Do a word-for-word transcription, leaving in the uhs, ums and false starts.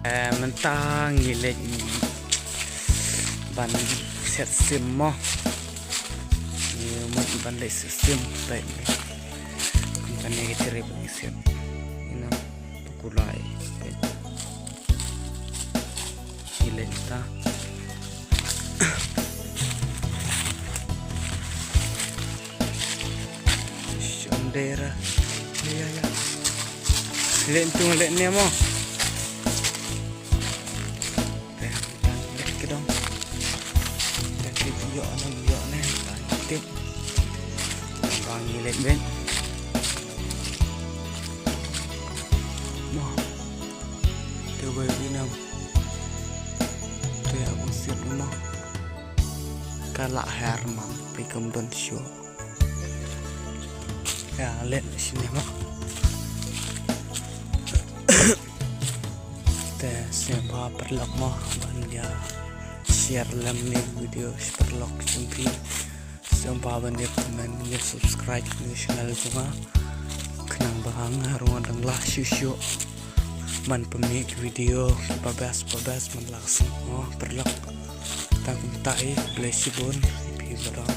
Eh, mynta ngi leit ban set sim mo. Ngi mut ban leit set sim, leit ni. Mynta ngi ka trip ngi set. Ina, tu kulai. Ngi leit ta. Shondera. Ya, ya, ya. Leit tu, leit ni mo. Te, te, te dong. Te, te, yo, na, yo, na, te, te. Bang ni leit ben. Mo. Te wei ni nam. Te abang siap ni mo. Ka la her mam, phi kam don shuh. Ka leit sini mo. Te sngewbha paralok mo ban ïa share lem ne video paralok jong phi. Sngewbha ban ïa comment, ïa subscribe ne channel jong nga. Khnang ba nga ruh ngan dang lah shuh shuh ban pynmih ki video kiba best ba best man la ka sngi mo paralok. Tang kumta hi, bless you bun, phi baroh.